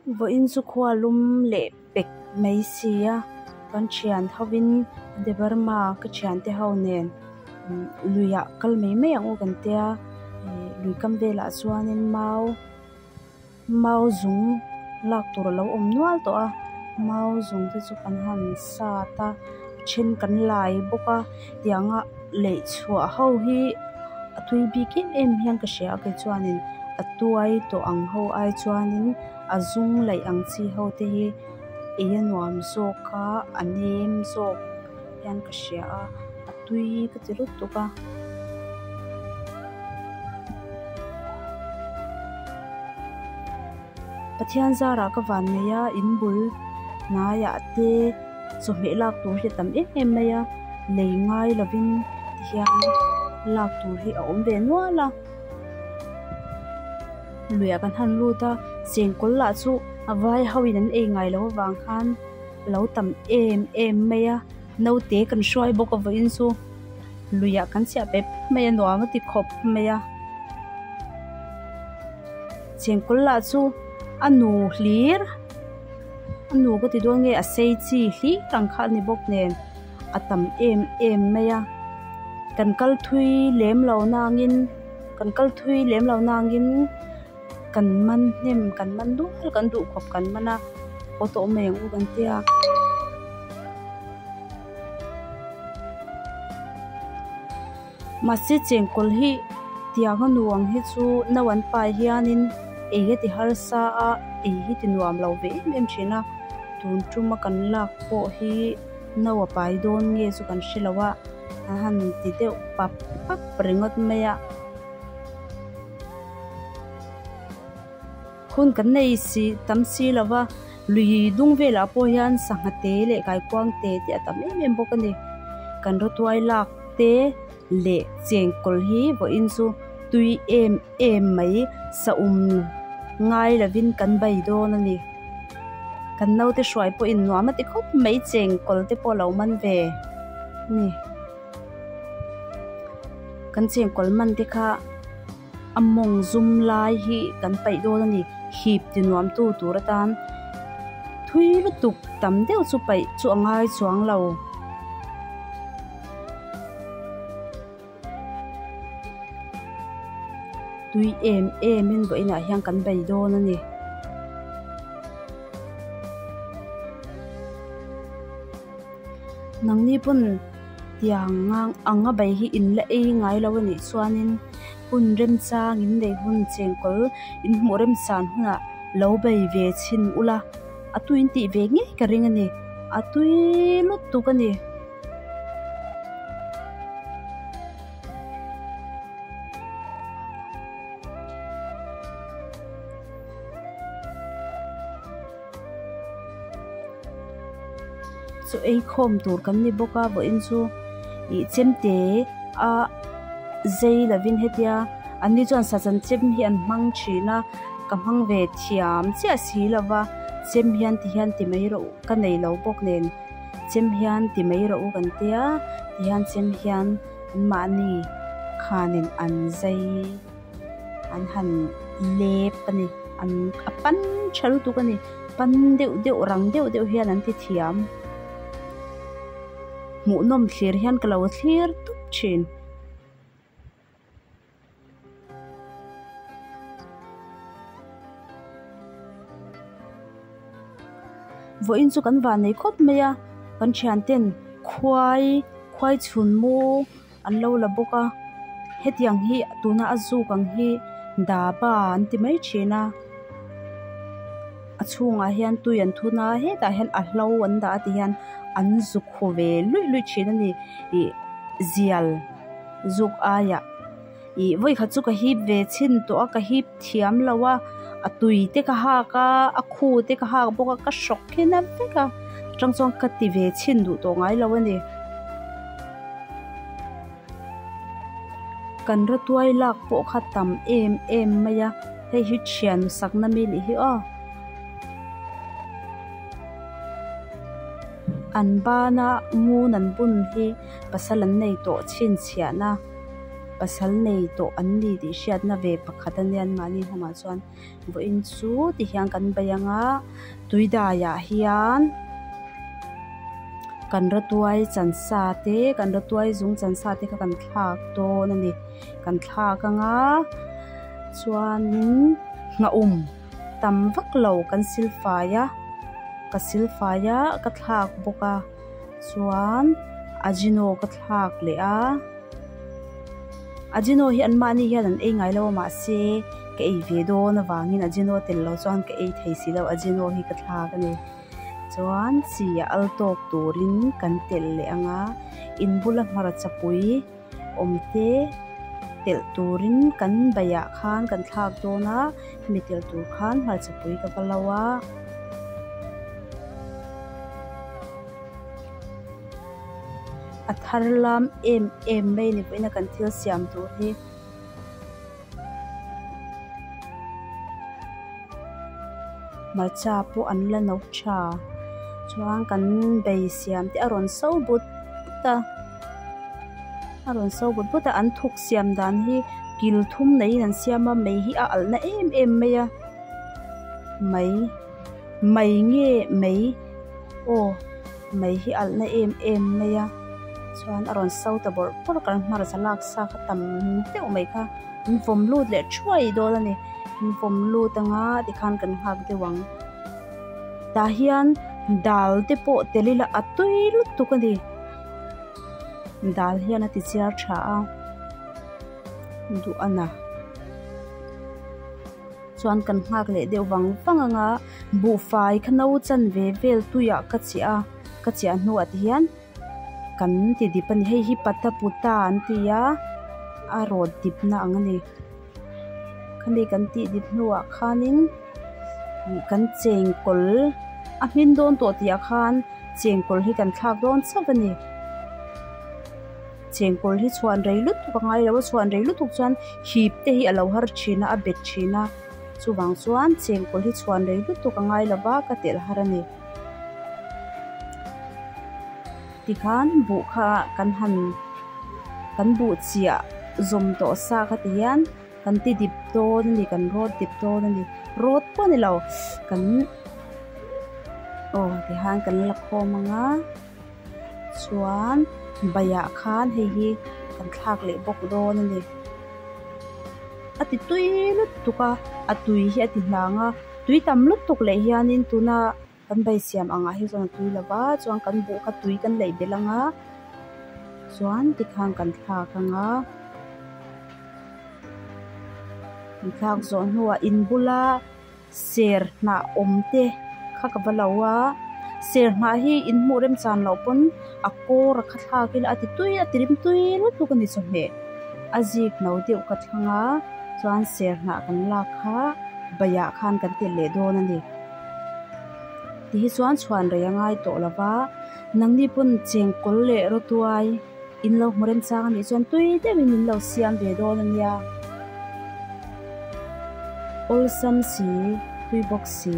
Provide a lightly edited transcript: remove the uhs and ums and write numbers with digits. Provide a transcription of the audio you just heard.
Vawiin chu khua lum leh pek mai si a, kan thian hovin Debarma ka thiante ho nen luiah kal mai mai ang u kan tia ih lui kam velah chuanin mau mau zung lak tur a lo awm nual tawh a mau zung te chu kan han sat a a then kan lai bawk a tianga leih chhuah ho hi a tui bik em em hian ka hria a kei chuanin a tuai tawh ang ho ai chuanin a zung laih ang chi ho te hi ei a nuam zawk a a nem zawk hian ka hria a a tui ka ti lutuk a. Pathian zarah ka van nei a in bul hnaiah te chawhmeh lak tur hi a tam em em mai a lei ngai lovin tihian lak tur hi a awm ve nual a luiah kan han lut a chengkawl lah chu a vai ho in an ei ngai loh avang khan a lo tam em em mai a naute kan hruai bawk a vawiin chu luiah kan chiah pep mai a nuam a ti khawp mai a chengkawl lah chu a nu hlir a nu ka ti dawn nge a sei chi hlir ang kha a ni bawk nen a tam em em mai a kan kal thui lem lo nangin kan kal thui lem lo nangin kan man hnem kan man dual kan duh khawp kan man a haw tawh mai ang u kan tia. Mahse chengkawl hi tiang a nuam hi chu no an pai hianin ei a ti harsa a ei hi ti nuam lo ve em em thin a tun tuma kan lak pawh hi no a pai dawn nge chu kan hre lo a a han ti deuh pap pap ringawt mai a. Hun kan nei si tam si lo va lui dung velah pawh hian sangha te leh kaikuang te te a tam em em bawk a ni. Kan rawtuai lak te leh chengkawl hi vawiin chu tui em em mai saum ngai lovin kan bei dawn a ni. Kan naute hruai pawhin nuam a ti khawp mai chengkawl te pawh a lo man ve a ni. Kan chengkawl man te kha. A mawng zum lai hi kan paih dawn a ni hip ti nuam tu tur atan thui lutuk tam deuh chu paih chu a ngai chuang lo. Tui em em in vawiinah hian kan bei dawn a ni. Nangni pawn tiang ngang ang a bei hi in la ei ngai lo a nih chuanin hun remchang in nei hun chengkawl in hmuh remchan hunah lo bei ve chhin ula a tui in tih ve ngei ka ring a ni a tui lutuk a ni. Chaw ei khawm tur kan ni bawk a vawiin chu ih chemte a zei lovin hetia an ni chuan sachan chem hi an hmang thin a ka hmang ve thiam chiah si lova chem hian ti hian ti mai rawh u ka nei lo bawk nen chem hian ti mai rawh u kan tia ti hian chem hian an mahni khanin an zai. An han lep a ni an a pan tha lutuk a ni pan deuh deuh rang deuh deuh hian an ti thiam hmuhnawm thlir hian ka lo thlir tup thin. Vawiin chu kan van nei khawp mai a kan thianten khuai khuai chhun maw. An lo la bawk a hetiang hi tuna a zuk ang hi daba an ti mai thin a a chhungah hian tui an thun a hetah hian a hlo an dah a ti hian an zuk hu ve luih luih thin a ni ih zial zuk aiah ih vawikhat chu ka hip ve chhin tawh a ka hip thiam lo a a tui te ka hak a a khu te ka hak bawk a ka hrawk khin a vek a atang chuan ka ti ve chhin duh tawh ngai lo a ni. Kan rawtuai lak pawh kha tam em em mai a hei hi thian sakna mi nih hi aw. An bana ngun an bun hi pasal an nei tawh chhinchhiahna. Pasal nei tawh an ni tih hriatna ve pakhat a nia anmahni hnamah chuan vawiin chu ti hian kan bei ang a tui daiah hian kan rawtuai chan sa te kan rawtuai zung chan sa te kha kan thlak dawn a ni kan thlak ang a chuanin nghaum tam vak lo kan silfai a ka silfai a ka thlak bawk a chuan ajino ka thlak leh a. Ajino hi anmahni hian an ei ngai lo a mahse ka ei ve dawn avangin ajino tel lo chuan ka ei thei si lo ajino hi ka thlak a ni. Chuan chi a al tawk turin kan telh leh ang a in bula hmarcha pui awm te telh turin kan baiah khan kan thlak dawn a hemi telh tur khan hmarcha pui ka va lo a. A thar lam em em mai a ni pawhin a kan thil siam tur hi. Hmarcha pawh an la no tha chuan kan bei siam te a rawn so but but a a rawn so but but a an thuk siam dan hi kil thum neiin an siam a mei hi a alh na em em mai a mai mai nge mei aw. Mei hi alh na em em mai a chuan a rawn so ta bawrh bawrh kan hmarcha lak sa kha tam deuh mai kha an vawm lut leh thuai dawn a ni an vawm lut anga tikhan kan nghak deuh ang tah hian dal te pawh tel ila a tui lutuk a ni dal hian a ti chiar tha a duh a na. Chuan kan nghak leh deuh vang vang ang a, buhfai kha no chan ve vel tuiah ka chiah a, ka chiah hnuah te hian kan ti dip a ni. Hei hi pata puta an ti a, a rawt dipna ang a ni. Khami kan tih dip hnuah khanin kan chengkawl a hmin dawn tawh tihah khan chengkawl hi kan thlak dawn chauh a ni. Chengkawl hi chhuan rei lutuk a ngai lo a, chhuan rei lutuk chuan hip te hi a lo har thin a, a bet thin a, chuvang chuan chengkawl hi chhuan rei lutuk a ngai lo va, ka telh har a ni. Tikhan buh kha kan han kan buh chiah zawm tawh sa kha ti hian kan ti dip dawn a ni, kan rawt dip dawn a ni, rawt pawh a ni lo kan aw tihian kan la khawm ang a. Chuan baiah khan hei hi kan thlak leh bawk dawn a ni. A ti tui lutuk a, a tui hi a ti hnang a, tui tam lutuk leh hianin tuna kan bai siam angah hi chuan a tui lo va, chuan kan buh kha tui kan leih belh ang a, chuan tikhan kan thlak ang a. Kan thlak zawh hnuah in bula. Ser hnah awm te kha ka va lo a, ser hnah hi in hmuh remchan loh pawn a kawr a kha thlak ila a ti tui a ti rim tui lutuk a ni chawhmeh a zik no deuh ka thlang a chuan ser hnah kan lak kha baiah khan kan telh leh dawn a ni ti hi chuan chhuan rei a ngai tawh lo va nangni pawn chengkawl leh rawtuai in lo hmu remchang a nih chuan tui deuhin in lo siam ve dawn a nia. Awlsam si, tui bawk si.